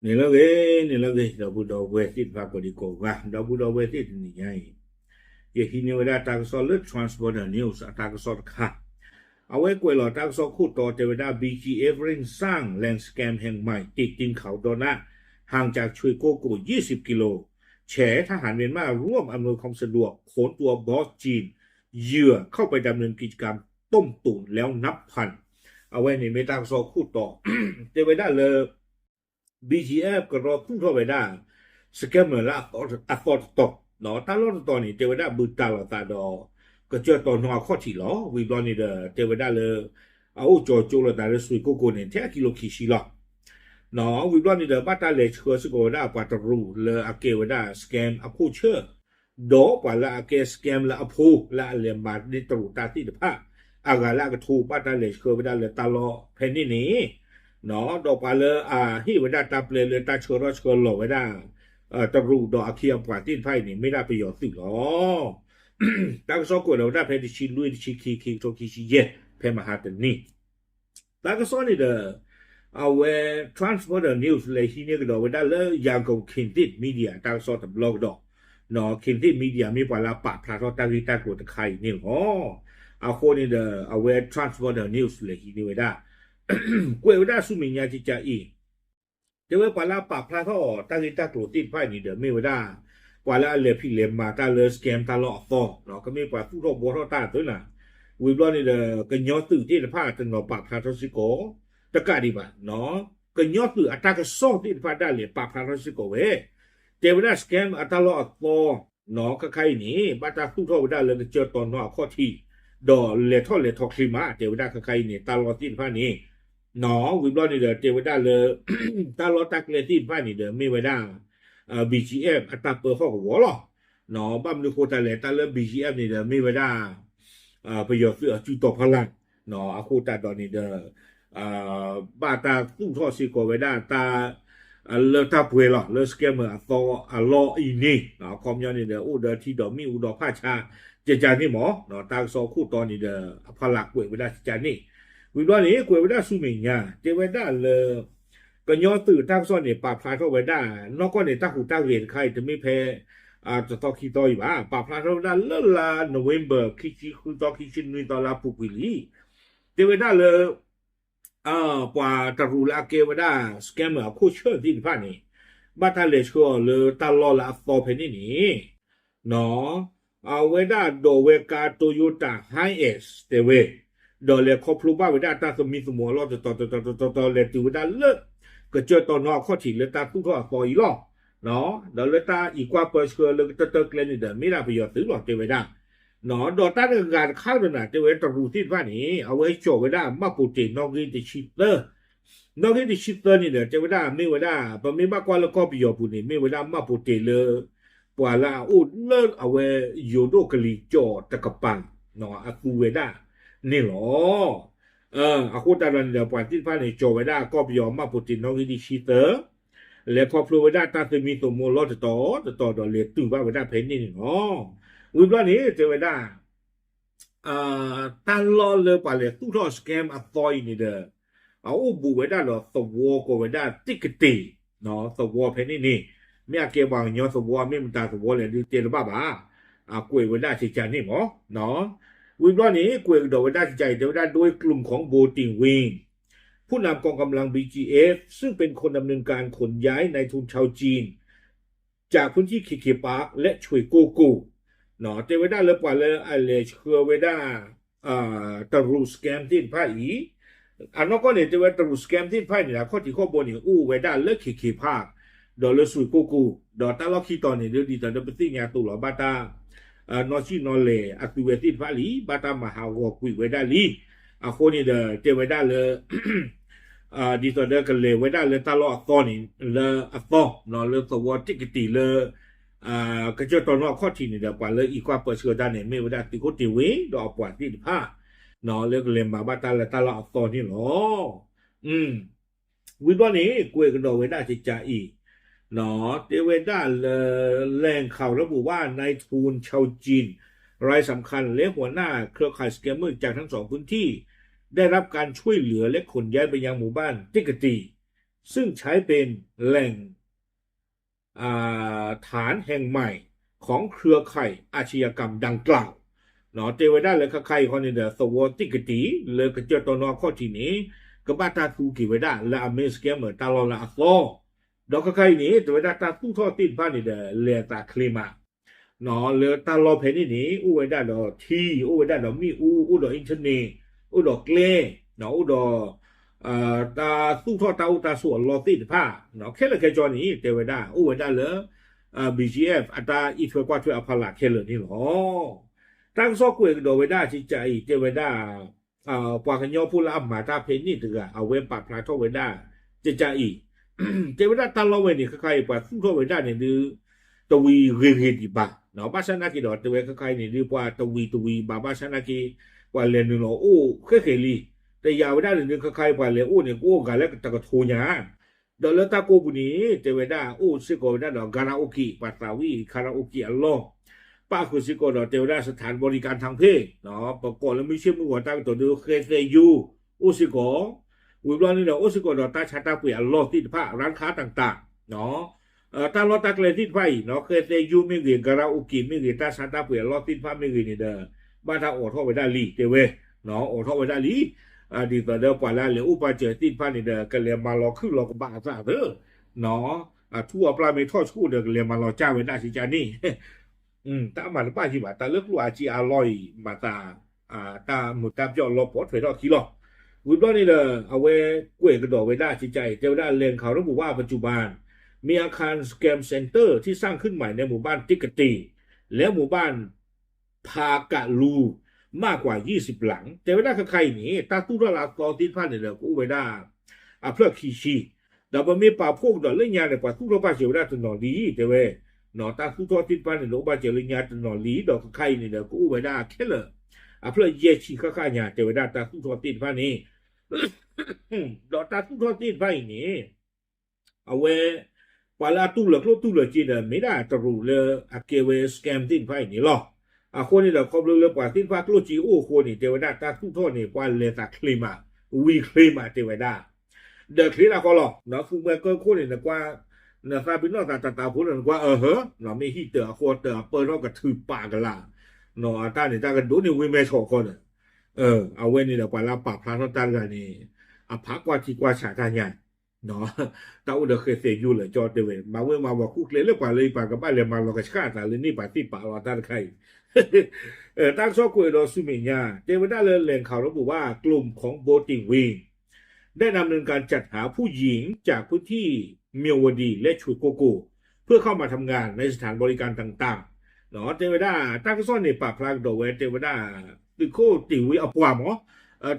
န့ၣ်လၢအဂ့ၤ, န့ၣ်လၢအဂ့ၤ, ဒီပုၢ်ဒီဝဲၢ်သ့ၣ်တဖၣ်ကိးဒံကိးဂၤ, ဒီပုၢ်ဒီဝဲၢ်သ့ၣ်တနံၤညါအံၤ, ယဟံးန့ၢ်ဝဲဒၣ်တၢ်ကစီၣ်လၢ Transborder News အတၢ်ကစီၣ်တခါ, အဝဲကွဲးလီၤတၢ်ကစီၣ်ခိၣ်တီတဲဝဲဒၣ် ဘီၣ်ကၠံၣ်အ့ၣ် เร่งสร้างแลนด์สแกมแห่งใหม่ ติดตีนเขาด้อหน้า ห่างจากฉวยโก้โกยี่สิบกิโล แฉทหารเมียนมาร่วมอำนวยความสะดวก ขนตัวบอสจีน เหยื่อเข้าไปดำเนินกิจกรรมต้มตุ๋นแล้วนับพัน အဝဲန့ၣ်မ့ၢ်တၢ်ကစီၣ်ခိၣ်တီ တဲဝဲဒၣ်လၢ ဘီၣ်ကၠံၣ်အ့ၣ် ကရီသူၣ်ထီၣ်ဝဲဒၣ် scammer လၢအသီတတီၤ, တၢ်လီၢ်တတီၤန့ၣ် တဲဝဲဒၣ်ဘုးတၢ်လီၤသးဒီး ကစၢၢ်တီနီအခီၣ်ထံးလီၤ. ဝံၤဘျီန့ၣ်ဒီး တဲဝဲဒၣ်လၢ အအိၣ်ကၠီၤကၠိလိာ်သးလၢ ဆွ့ကိၣ်ကိန့ၣ် ထဲအကံလိခံဆံလီၤ. ဝံၤဘျီန့ၣ်ဒီး ဘၣ်တၢ်လဲၤဆှၢစ့ၢ်ကီးဝဲဒၣ်ပှၤတရူးလၢအကဲဝဲဒၣ် scam အခိၣ်ဆၢၣ် ဒီးပှၤလၢအကဲ scam လၢအဖိ လၢအလဲၤမၤန့ၢ်တရူးတၢ်သ့ၣ်တဖၣ် အဂၤလၢအကထိ ဘၣ်တၢ်လဲၤဆှၢဝဲဒၣ်လၢတၢ်လီၢ်ဖဲန့ၣ်န့ၣ်, ဒီးပှၤလၢအဟ့ၣ်ဝဲဒၣ်တၢ်ပျဲလၢတၢ်ဆှၢထီၣ်ဆှၢလီၤဝဲဒၣ် တရူးဒီးအခ့အပှၤသ့ၣ်တဖၣ်အံၤန့ၣ် မ့ၢ်ဒၣ်ပယီၤသုးလီၤ. တၢ်ကစီၣ်ကွဲးလီၤဝဲဒၣ်ဖဲတဆံလွံၢ် တဆံခံ ခံကထိခံဆံယဲၢ် ဖဲမဟါတနံၤ တၢ်ကစီၣ်န့ၣ်ဒီး အဝဲ Transborder News လဲၤဟံးန့ၢ်ကဒီးဝဲဒၣ်လၢ ရန်ကုန် ခေတ်သစ် Media တၢ်ကစီၣ်တဘျီကဒီး, ခေတ်သစ် Media မ့ၢ်ပှၤလၢအပာ်ဖျါထီၣ်တၢ်ဂ့ၢ်တၢ်ကျိၤတခါအံၤန့ၣ်လီၤ. အဃိန့ၣ်ဒီး အဝဲ Transborder News လဲၤဟံးန့ၢ်ဝဲဒၣ် ကွဲးဝဲဒၣ်ဆူမဲာ်ညါကကါအံၤ တဲဝဲပှၤလၢအပာ်ဖျါထီၣ်တၢ်ဂ့ၢ်တၢ်ကျိၤသ့ၣ်တဖၣ်အံၤန့ၣ်ဒီး မ့ၢ်ဝဲဒၣ် ပှၤလၢအလဲၤဖံးလဲၤမၤတၢ်လၢ scam တၢ်လီၢ်အသီ, ကမ့ၢ်ပှၤသူၣ်ထီၣ်ဘှီထီၣ်တၢ်အသိးနၤ, ဝံၤဘျီန့ၣ်ဒီး ကညီသုးသ့ၣ်တဖၣ်တနီၤပာ်ဖျါထီၣ်စ့ၢ်ကီး တကးဒံးဘၣ် ကညီသုးအတၢ်ကစီၣ်သ့ၣ်တဖၣ်ဒၣ်လဲာ်ပာ်ဖျါထီၣ်စ့ၢ်ကီးဝဲ, တဲဝဲဒၣ် scam အတၢ်လီၢ်အသီ ခါခါအံၤန့ၣ် ဘၣ်တၢ်သူၣ်ထီၣ်ဝဲဒၣ်လၢကစၢၢ်တီနီအခီၣ်ထံး, ဒီးလဲၤထီၣ်လဲၤထီချ့မး တဲဝဲဒၣ်ခါခါအံၤန့ၣ် တၢ်လီၢ်သ့ၣ်တဖၣ်န့ၣ်, ဝံၤဘျီန့ၣ်ဒီး တဲဝဲဒၣ်လၢ တၢ်လီၢ်တၢ်ကျဲသ့ၣ်တဖၣ်န့ၣ်ဒီး မ့ၢ်ဝဲဒၣ် ဘီၣ်ကၠံၣ်အ့ၣ် အတၢ်ပၢဟီၣ်ကဝီၤလီၤ. ဘၣ်မနုၤဃိတၢ်လဲၣ် တၢ်လၢ ဘီၣ်ကၠံၣ်အ့ၣ် န့ၣ်ဒီး မ့ၢ်ဝဲဒၣ် ပယီၤသုးအစုတီၤဖီလာ်, အဃိသတးဒီးန့ၣ်ဒီး ဘၣ်တၢ်သူၣ်ထီၣ်စ့ၢ်ကီးဝဲဒၣ်တၢ် လၢတၢ်ပှဲၤလီၤ လၢ scammer အသီအလီၢ်အံၤန့ၣ် အခီပညီန့ၣ်ဒီး အိၣ်ဒီးထံဒီးမ့ၣ်အူဒီးဖးဆါ ကကါန့ၣ်မး, တၢ်ကစီၣ်ခိၣ်တီန့ၣ်ဒီး အဖီလာ်ကွဲးဝဲဒၣ်ကကါန့ၣ်, ဝံၤဘျီန့ၣ် ကွဲးဝဲဒၣ်ဆူမဲာ်ညါ တဲဝဲဒၣ်လၢ ကညီသုးတၢ်ကစီၣ်န့ၣ် ပာ်ဖျါထီၣ်ဝဲဒၣ် နီၢ်ကီၢ်န့ၣ် တၢ်ဟူးတၢ်ဂဲၤတခါအံၤ တမ့ၢ်ဖဲ တသီခံသီအံၤဘၣ်, ပာ်ဖျါထီၣ်ဝဲဒၣ်လၢလါ November ခံဆံဃုသီ ခံဆံနွံသီလၢအပူၤကွံာ်လံ. တဲဝဲဒၣ်လၢ ပှၤတရူးလၢအကဲဝဲဒၣ် scammer အခိၣ်ဆၢၣ်သ့ၣ်တဖၣ်န့ၣ် ဘၣ်တၢ်လဲၤဆှၢအီၤလၢတၢ်လီၢ်လၢအသီဖဲန့ၣ်န့ၣ် အဝဲဒၣ်ဒိးဝဲကါ Toyota Hiace တဲဝဲ, ဒီးလဲၤခီဖျိဘၣ်ဝဲဒၣ်တၢ်သမံသမိးအလီၢ်တတီၤတတီၤတတီၤတတီၤ လဲၤတုၤဝဲဒၣ်လၢ ကစၢၢ်တီၤနီၤအခီၣ်ထံးလၢတၢ်သူၣ်ထီၣ်အသီအံၤလီၤ. ဒီးလၢတၢ်အံးကွၢ်ပၢဆှၢလၢကတၢၢ်တၢၢ်ကျဲန့ၣ်ဒီး မ့ၢ်ဒၣ်ပယီၤသုးလီၤ တဲဝဲဒၣ် ဒီးတၢ်တဂၤတခါဒီးနၤ တဲဝဲတရူးသ့ၣ်တဖၣ်န့ၣ် အဝဲကၠီၤဝဲဒၣ် မှတ်ပုံတင် နီၣ်ဂံၢ်တဆံသၢ, နီၣ်ဂံၢ်တဆံသၢန့ၣ်ဒီး တဲဝဲဒၣ်မ့ၢ်ဝဲဒၣ် ပမ့ၢ်ဘၣ်ကွၢ်လၢကီၢ်ပယီၤပူၤန့ၣ် မ့ၢ်ဝဲဒၣ် မှတ်ပုံတင် လၢ ပှၤလၢအအိၣ်လၢအဝဲယိၤဒိၣ်ကလံၤကၠီၤတကပၤ အသူဝဲဒၣ်န့ၣ်လီၤ. အဃိသတးဒီးန့ၣ်ဒီး ပှၤသ့ၣ်တဖၣ်န့ၣ် ကၠီၤဝဲဒၣ်ကီၢ်ပယီၤ မှတ်ပုံတင် နီၣ်ဂံၢ်တဆံသၢ, လဲၤခီဖျိဝဲဒၣ်တၢ်သမံသမိးလီၢ်တတီၤတတီၤဒီး လဲၤတုၤဘၣ်ဝဲဒၣ်ဖဲန့ၣ်န့ၣ်လီၤ. ဝံၤဘျီန့ၣ် တဲဝဲဒၣ် တၢ်လီၢ်လၢပှၤလဲၤသူၣ်ထီၣ် scam အသီအံၤန့ၣ်ဒီး အအိၣ်ဘူးဝဲဒၣ်ဒီးသဝီကိးဝဲဒၣ် တံၢ်ကတ့ၢ် သဝီဖဲန့ၣ်န့ၣ် မ့ၢ်အကဲပှၤကညီသဝီ မ့ၢ်မတၤသဝီလဲၣ်ဒုးတဲတဘၣ်ဘၣ်, အကွဲးဝဲဒၣ်ကကါန့ၣ်မး. ဝံၤဘျီန့ၣ် ကွဲးကဒီးဝဲဒၣ်ကကါအံၤ တဲဝဲဒၣ် โดยกลุ่มของ โบติ่งวิง ผู้นำกองกำลัง บีจีเอฟ ซึ่งเป็นคนดำเนินการขนย้ายนายทุนชาวจีน จากพื้นที่เคเคปาร์ค และฉวยโก้โก တဲဝဲဒၣ်လၢပှၤလၢအလဲၤဆှၢဝဲဒၣ် တရူး scam သ့ၣ်တဖၣ်အံၤ, အနီၢ်ကီၢ်န့ၣ် တဲဝဲတရူး scam သ့ၣ်တဖၣ်အံၤန့ၣ် အခီၣ်ထံးခီၣ်ဘိန့ၣ် အိၣ်ဝဲဒၣ်လၢ เคเคปาร์ค ဒီးလၢ ฉวยโก้โก ဒီးတၢ်လီၢ်ခံတီၤန့ၣ် ဒ်သိးဒီးပသ့ၣ်ညါသိးလီၤ ဘၣ်တၢ် နီၢ်ဆံၣ်နီၢ်လဲၢ်အသုဝဲသ့ၣ်တဖၣ်လံ, ဘၣ်တၢ်မၤဟးဂီၤကွံာ်ဝဲဒၣ်လံ. အဃိန့ၣ်ဒီး တဲဝဲဒၣ်လၢ ဒ်သိးဒီးကလဲၤဝဲဒၣ်လၢတၢ်လီၢ်အသီန့ၣ် လၢအသီ လၢသဝီတံၢ်ကတ့ၢ်လၢ ကစၢၢ်တီၤနီၤအခီၣ်ထံးန့ၣ်ဒီး ပှၤလၢအံးကွၢ်ပၢဆှၢတၢ်န့ၣ် မ့ၢ်ဝဲဒၣ်သုးခိၣ်တ့ၢ်ဝ့ ဒီးအပှၤသ့ၣ်တဖၣ် လၢကလဲၤမၤဘၣ်တၢ်လၢတၢ်လီၢ်အသီန့ၣ်လီၤ. ဝံၤဘျီန့ၣ် ကွဲးကဒီးဝဲဒၣ်ကကါအံၤ တဲဝဲဒၣ်လၢ แหล่งข่าวระบุว่านายทุนชาวจีน รายสำคัญและหัวหน้าเครือข่าย scammer จากทั้งสองพื้นที่ ได้รับการช่วยเหลือและขนย้ายไปยังหมู่บ้าน เต็กกะตี ซึ่งใช้เป็นแหล่ง ฐานแห่งใหม่ของเครือข่ายอาชญากรรมดังกล่าว တဲဝဲဒၣ်လၢခဲခါအံၤဃီန့ၣ်ဒီး သဝီသံၣ်ကတံၤ လၢကစၢၢ်တီနီအခီၣ်ထံးန့ၣ် ကဘၣ်တၢ်သူက့ၤဝဲဒၣ်လၢအမ့ၢ် scammer တၢ်လီၢ်လၢအသီ ဒီးခဲခါအံၤန့ၣ် တဲဝဲဒၣ်တၢ်သူၣ်ထီၣ်သ့ၣ်တဖၣ်န့ၣ်ဒီး လဲၤအသးချ့မး လၢတၢ်လီၢ်ဖဲန့ၣ်န့ၣ် အိၣ်ဝဲဒၣ်ဒီးထံ အိၣ်ဝဲဒၣ်ဒီးမ့ၣ်အူ အိၣ်ဒီး internet အိၣ်ဒီးကျဲ အိၣ်ဒီး တၢ်သူၣ်ထီၣ်တၢ်အိၣ်တၢ်ဆိးအလီၢ်သ့ၣ်တဖၣ် ခဲလၢာ်ခဲဆ့န့ၣ် တဲဝဲဒၣ် အိၣ်ဝဲဒၣ်လၢ ဘီၣ်ကၠံၣ်အ့ၣ် အတၢ်အံးထွဲကွၢ်ထွဲအဖီလာ်ခဲလၢာ်န့ၣ်လီၤ. တၢ်ကစီၣ်ကွဲးကဒီးဝဲဒၣ်ကကးအံၤ တဲဝဲဒၣ် ပှၤကညီဖိလၢအမၤတၢ်ဖဲန့ၣ်တဂၤ အဝဲပာ်ဖျါထီၣ်ဝဲဒၣ် ကကးအံၤ တဲဝဲဒၣ်တၢ်လီၢ်ဝဲန့ၣ် ခဲခါအံၤ ပှၤသူၣ်ထီၣ်ဝဲဒၣ်န့ၣ်ဒုး တဝံၤဂ့ၤဂ့ၤဒံးဘၣ် ဘၣ်ဆၣ်နာ်က့ဒီး တဲဝဲခဲခါအံၤန့ၣ်ဒုး ပှၤတဝံၤတဝံၤဘၣ် ဘၣ်ဆၣ်နာ်က့ ပှၤလဲၤနုာ်လီၤအိၣ်ဃဲဃဲလံ တယာ်ဝဲဒၣ်န့ၣ်ဒုး ခဲခါအံၤ ပှၤလဲၤအိၣ်န့ၣ် ကအိၣ်ဂၤလၢတကထိညါ ဒီးလၢတၢ်ကိးပူၤန့ၣ် တဲဝဲဒၣ်အိၣ်စ့ၢ်ကီးဝဲဒၣ်ဒီး karaoke ပှၤသးဝံၣ် karaoke အလီၢ် ပၣ်ဃုာ်စ့ၢ်ကီးဒီး တဲဝဲဒၣ် စထၣ်ဘီရံကၣ်ထၣ်ဖ့ၣ် ပကိးလၢမုၢ်ဆ့ၣ်မုၢ်ဂီၤတၢ်ကတိၤဒုး ဃဲသဲယိ အိၣ်စ့ၢ်ကီး ဝံၤဘျီန့ၣ်ဒီး အိၣ်စ့ၢ်ကီးဒီးတၢ်ဆါတၢ်ပှ့ၤအလီၢ်သ့ၣ်တဖၣ် ရၣ်ခါတၢ်တၢ် တၢ်လီၢ်တၢ်ကျဲသ့ၣ်တဖၣ်အံၤ ဃဲသဲယိမ့ၢ်ဂ့ၤ karaoke မ့ၢ်ဂ့ၤ တၢ်ဆါတၢ်ပှ့ၤအလီၢ်သ့ၣ်တဖၣ်မ့ၢ်ဂ့ၤန့ၣ်ဒီး ဘၣ်တၢ်အိးထီၣ်ဝဲဒၣ်လံ တဲဝဲ အိးထီၣ်ဝဲဒၣ်လံ ဒ်သိးဒီးပှၤလၢအလဲၤအိၣ်ပာ်စၢၤသ့ၣ်တဖၣ်န့ၣ်ဒီး ကလဲၤမၤလီၤခုၣ်လီၤကဘၣ်အသးသၢ အထူအပျၢ်မ့ၢ်ထီၣ်ဆူၣ်ဒီး ကလဲၤမၤလီၤကၢ်ဝဲဒၣ်စ့ၢ်ကီးန့ၣ် တၢ်မၤတဘၣ်ယံၤဘၣ် တၢ်လၢကျိၣ်အစ့အလီၢ်အံၤ မၤသး တၢ်မုာ်တၢ်ပျီၣ်လီၤပိာ်ထွဲထီၣ်ခံလီၤ. ဝံၤဘျီန့ၣ်ဒီး အဝဲကွဲးကဒီးဝဲဒၣ်ကကးအံၤ တဲဝဲဒၣ် แหล่งข่าวระบุว่าปัจจุบันมีอาคาร scam center ที่สร้างขึ้นใหม่ในหมู่บ้านติ๊กกะตี และหมู่บ้าน พากะลู มากกว่า ยี่สิบหลัง တဲဝဲဒၣ်ခဲခါအံၤန့ၣ် တၢ်သူၣ်ထီၣ်လၢအသီသ့ၣ်တဖၣ်န့ၣ်ဒီး ကအိၣ်ဝဲဒၣ် အဖျၢၣ်ခံဆံ ဒီးပမ့ၢ်ပာ်ဖှိၣ်ကဒီးလၢညါန့ၣ် ပှၤသူၣ်ထီၣ်ဘၣ်စၢၤဝဲဒၣ်တနီၤလံ တဲဝဲ တၢ်သူၣ်ထီၣ်သ့ၣ်တဖၣ်န့ၣ်ဒီး အိၣ်ဘၣ်စၢၤလၢညါတနီၤလံ ဒီးခဲခါအံၤန့ၣ်ဒီး ကအိၣ်ဝဲဒၣ်ခဲလၢာ် အဖျၢၣ်ယဲၢ်ဆံဃၣ်ဃၣ်ညါ တဲဝဲဒၣ်တၢ်သူၣ်ထီၣ်သ့ၣ်တဖၣ်န့ၣ် ဒီးတၢ်သူၣ်ထီၣ်သ့ၣ်တဖၣ်အံၤန့ၣ် အဝဲ ပှၤလၢအတူၢ်လိာ်ကျိၣ်တူၢ်လိာ်စ့ဒီး မ့ၢ်ဒၣ်တရူးလၢအကဲဝဲ scam သ့ၣ်တဖၣ်အံၤန့ၣ်လီၤ. အဃိန့ၣ်ဒီး ခီဖျိလၢပှၤသ့ၣ်တဖၣ်ကျိၣ်စ့အိၣ်အဃိန့ၣ် တဲဝဲဒၣ်တၢ်သူၣ်ထီၣ်န့ၣ် ပှၤလဲၤသးချ့မး ဝံၤချ့မး တဲဝဲဒၣ် ဒီးချ့လၢဃီလီၤ. သုးမွဲကၢၢ်ခိၣ်န့ၣ် နကွၢ် နသးပ့ၤနီၣ်သးတၢ်တၢ်ဖိန့ၣ် နကွၢ်အဟၢ မ့ၢ်ဟံၣ်တၢၤအဃီတၢၤအပၢၢ်ထီၣ်ကထုးပာ်ကလာ် အတၢ်န့ၣ် တၢ်ကဒိးန့ၢ်ဝ့မဲဆီးဃီဒီး အဝဲန့ၣ်ဒီးပှၤလၢအပာ်ဖျါထီၣ်တၢ်တဂၤန့ၣ် အဖးကွၢ်ထံကွၢ်ဆးတၢ်ညါ တၢ်အိၣ်ဒီးဃဲသဲယိလၢာ်ကၠီတဲဝဲ မၤဝဲမၤဝဲဃူကျဲလၢပှၤလၢအံၤ ပှၤကဘၣ်လဲၤမၤလီၤကဆှၣ်အသးလၢန့ၢ်ပှၤသ့ၣ်ပာ်လီၤတၢ်တခါအံၤ တၢ်ကစီၣ်ကွဲးဒီးဆူမဲာ်ညါ တဲဝဲဒၣ်လၢ แหล่งข่าวระบุว่า กลุ่มของโบติ่งวิง ได้นำเนินการจัดหาผู้ที่เมียวดีและฉวยโกโก เพื่อเข้ามาทำงานในสถานบริการต่างๆ တဲဝဲဒၣ် တၢ်ကစီၣ်န့ၣ် ပာ်ဖျါကဒီးဝဲ တဲဝဲဒၣ် သုးခိၣ်တ့ၢ်ဝံအပှၤမး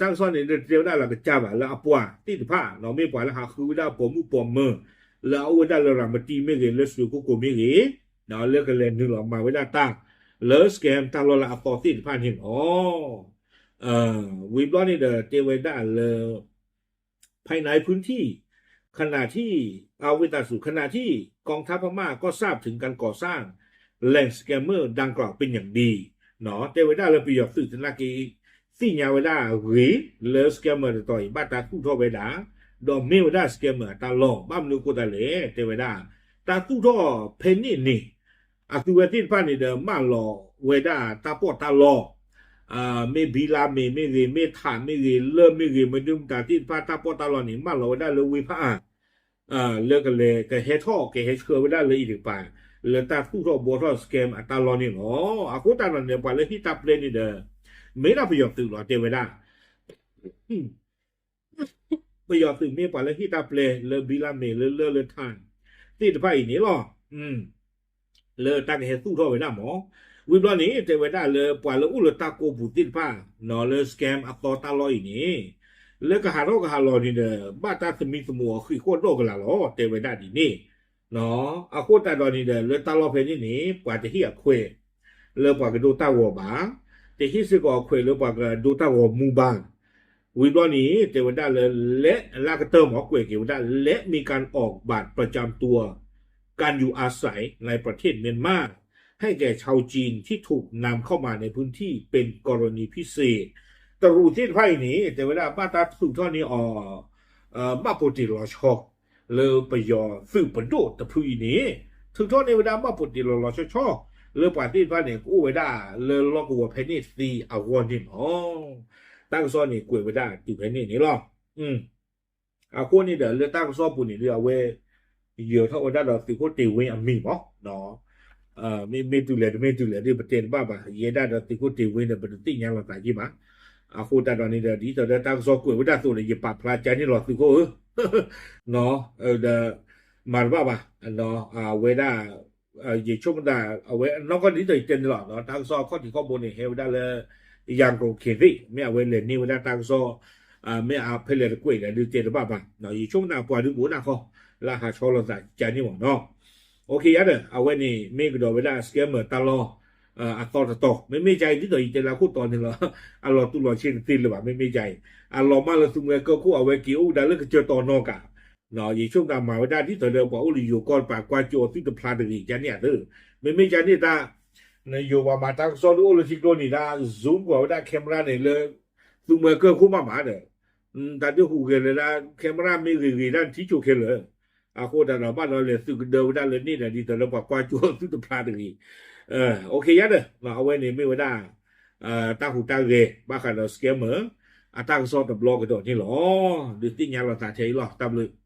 တၢ်ကစီၣ်န့ၣ် တဲဝဲဒၣ်လၢကစၢ်ဘၣ်လၢအပှၤသ့ၣ်တဖၣ် မ့ၢ်ပှၤလၢဟးဃုဝဲဒၣ်ပိာ်မုၣ်ပိာ်မၢၤ လၢအအိၣ်ဝဲဒၣ်လၢရၤမတံမ့ၢ်ဂ့ၤ လၢစှ့ၤကိၣ်ကိၣ်မ့ၢ်ဂ့ၤ လၢကလဲၤနုာ်လီၤမၤဝဲဒၣ်တၢ် လၢ scam တၢ်လီၢ်လၢအသီသ့ၣ်တဖၣ်န့ၣ်လီၤ. ဝံၤဘျီန့ၣ်ဒီး တဲဝဲဒၣ်လၢ ภายในพื้นที่ ขณะที่ อาเวตาสุ ขณะที่กองทัพพม่าก็ทราบถึงการก่อสร้างแหล่ง scammer ดังกล่าวเป็นอย่างดี တဲဝဲဒၣ်လၢပယီၤသုးသနာ်က့ သ့ၣ်ညါဝဲဒၣ်အဂ့ၢ် လၢ scammer တတီၤအံၤ ဘၣ်တၢ်သူၣ်ထီၣ်ဝဲဒၣ် ဒီးမ့ၢ်ဝဲဒၣ် scammer အတၢ်လီၢ် ဘၣ်မနုၤအဃိသတးလဲၣ် တဲဝဲဒၣ် တၢ်သူၣ်ထီၣ်ဖဲန့ၣ်န့ၣ် အသုဝဲသ့ၣ်တဖၣ်န့ၣ်ဒီး မၢလီၤဝဲဒၣ်တၢ်ပီးတၢ်လီ မ့ၢ်ဘံလါမ့ၢ်မ့ၢ်ဂ့ၤ မ့ၢ်ထးမ့ၢ်ဂ့ၤ လၢၢ်မ့ၢ်ဂ့ၤ မနုၤမတၤသ့ၣ်တဖၣ် တၢ်ပီးတၢ်လီန့ၣ် မၢလီၤဝဲဒၣ်လၢဝ့ၢ်ဖးအါ လၢကလဲၤကဟဲထီၣ်ကဟဲဆှၢဝဲဒၣ်လၢအံၤတကပၤ လၢတၢ်သူၣ်ထီၣ်ဘှီထီၣ် scam အတၢ်လီၢ်န့ၣ်လီၤ. အဃိသတးဒီးန့ၣ် ပှၤလၢဟ့ၣ်တၢ်ပျဲန့ၣ်ဒီး မ့ၢ်ဒၣ်ပယီၤသုးလီၤ တဲဝဲဒၣ် ပယီၤသုးမ့ၢ်ပှၤလၢဟ့ၣ်တၢ်ပျဲလၢဘံလါမ့ၢ်လၢလၢၢ်လၢထးသ့ၣ်တဖၣ်အံၤန့ၣ်လီၤ. လၢတၢ်ကဟဲသူၣ်ထီၣ်ဝဲဒၣ်မး ဝံၤဘျီန့ၣ် တဲဝဲဒၣ်လၢပှၤလၢအိၣ်လၢတၢ်ကိးပူၤသ့ၣ်တဖၣ် လၢ scam အသီတၢ်လီၢ်အံၤန့ၣ် လၢကဟးထီၣ်ကဟးလီၤန့ၣ်ဒီး ဘၣ်တၢ်သမံသမိးအဃံးဃီၣ်ဒီၣ်ကလာ်လီၤ တဲဝဲဒၣ်ဒ်န့ၣ် အဃိသတးဒီးန့ၣ်ဒီး လၢတၢ်လီၢ်ဖဲန့ၣ်န့ၣ် ပှၤတဟ့ၣ်အခွဲး လၢပှၤကဒိတၢ်ဂီၤဘၣ်, တဟ့ၣ်စ့ၢ်ကီးအခွဲးလၢပှၤကဒိတၢ်ဂီၤမူဘၣ်. ဝံၤဘျီန့ၣ် တဲဝဲဒၣ်လၢ และ လၢကတၢၢ်မ့ၢ်ကွဲးက့ၤဝဲဒၣ် และมีการออกบัตรประจำตัวการอยู่อาศัยในประเทศเมียนมา ให้แก่ชาวจีนที่ถูกนำเข้ามาในพื้นที่เป็นกรณีพิเศษ တရူးသ့ၣ်တဖၣ်အံၤန့ၣ် တဲဝဲဒၣ်ဘၣ်တၢ်ထုးထီၣ်န့ၢ်အီၤ ဘၣ်ပိာ်တ့ၢ်လီၤဆီ လၢပယီၤသုးပဒိၣ်တဖုအံၤန့ၣ် ထုးထီၣ်န့ၢ်ဝဲဒၣ်မှတ်ပုံတင်လီၤလီၤဆီဆီ လၢပှၤသ့ၣ်တဖၣ်န့ၣ် ကအိၣ်ဝဲဒၣ်လၢလီၢ်ကဝီၤဖဲန့ၣ်သ့အဂီၢ်န့ၣ်လီၤ. တၢ်ကစီၣ်န့ၣ်ကွဲးဝဲဒၣ်တုၤဖဲန့ၣ်န့ၣ်လီၤ. အဃိန့ၣ်ဒီးလၢတၢ်ကစီၣ်ပူၤန့ၣ်ဒီး အဝဲ ယၢၤထီၣ်ဝဲဒၣ်ဒီးသုးခိၣ်တ့ၤဝ့အမံၤမး မ့မ့ၢ်တုၤလဲၣ်တမ့ၢ်တုၤလဲၣ်ဒီး ပတဲတဘၣ်ဘၣ်, ယဲဒၣ်ဒီးသုးခိၣ်တ့ၤဝ့ဒီး ပတသ့ၣ်ညါလီၤသးက့ဘၣ်. အဃိသတးဒီးန့ၣ်ဒီး ဒ်သိးဒီးတၢ်ကစီၣ်ကွဲးဝဲဒၣ်အသိးဒီး ယပာ်ဖျါကန့ၣ်လီၤသုးခိၣ်ဧၢ, ဒီး မၤတဘၣ်ဘၣ်, အဝဲဒၣ် ယဆိကမိၣ်သး အဝဲနီၢ်ကီၢ်ဒ်သိးယတဲန့ၣ်လီၤ, တၢ်ကစီၣ်အခီၣ်ထံးခီၣ်ဘိန့ၣ် ဟဲဝဲဒၣ်လၢ ရန်ကုန်ခီသ့ၣ် မ့ၢ်အဝဲလဲၤန့ၢ်ဝဲဒၣ်တၢ်ကစီၣ် မ့ၢ်အဖဲလဲၣ်တကွဲးဒီး ဒုးတဲတဘၣ်ဘၣ်, ယဆိကမိၣ်သးပှၤဒုးကအိၣ်ဒၣ်ဃီ လၢဟးဆီလီၤသးကန့ၣ်မးနီၤ. အိၣ်ခ့ယါဒီး အဝဲန့ၣ် မ့ၢ်ကဒီးဝဲဒၣ် scammer တၢ်လီၢ် အသီတတီၤ, မ့မ့ၢ်ကါအံၤ ဒ်သိးယတဲလၢအခိၣ်တီန့ၣ်လီၤ, အလီၤတူၢ်လီၤဆ့တသ့လၢၤဘၣ်, မ့မ့ၢ်ကါအံၤ အလီၤမၢ်လၢသူမှဲကၢၢ်ခိၣ် အဝဲက့ၤအိၣ်ကဒါလၢကစၢၢ်တီနီၢ်ကး ယဆိကမိၣ်သးမၤဝဲဒၣ်ဒ်သိးဒီး ပှၤအိၣ်လၢယိၤကီၢ်တပၤ ကွၢ်ကၠိအသုတဖျါတဂ့ၤ ကန့ၣ်အသၢ, မ့မ့ၢ်ကန့ၣ်တၢ် နယိၤပှၤမၤတၢ်ကစီၣ်ဒုးအိၣ်လၢထံကျိန့ၣ် တၢ် zoom ကွၢ်ဝဲဒၣ် camera န့ၣ်လၢ သူမှဲကၢၢ်ခိၣ်မးမးဒီး တၢ်ဒုးဟူးဂဲၤလၢဒၣ် camera မ့ၢ်ဂ့ၤဂ့ၤဒၣ်ထံဆိခဲလၢာ်, အဃိသတးဒီး ဘၣ်ဒီးလဲၤသုးကဒၢဝဲဒၣ်လၢန့ၣ်ဒီး ဒ်သိးလၢပှၤကွၢ်ကၠိသုတဖျါတဂ့ၤ, အိၣ်ခ့ယါဒီး အဝဲန့ၣ်မ့ၢ်ဝဲဒၣ် တၢ်ဟူးတၢ်ဂဲၤ ဘၣ်ဃးဒီး scammer အတၢ်ကစီၣ်တဘျီကဒီးန့ၣ်လီၤ. ဒုးသ့ၣ်ညါလီၤသးထဲအံၤလီၤ. တၢ်ဘျုး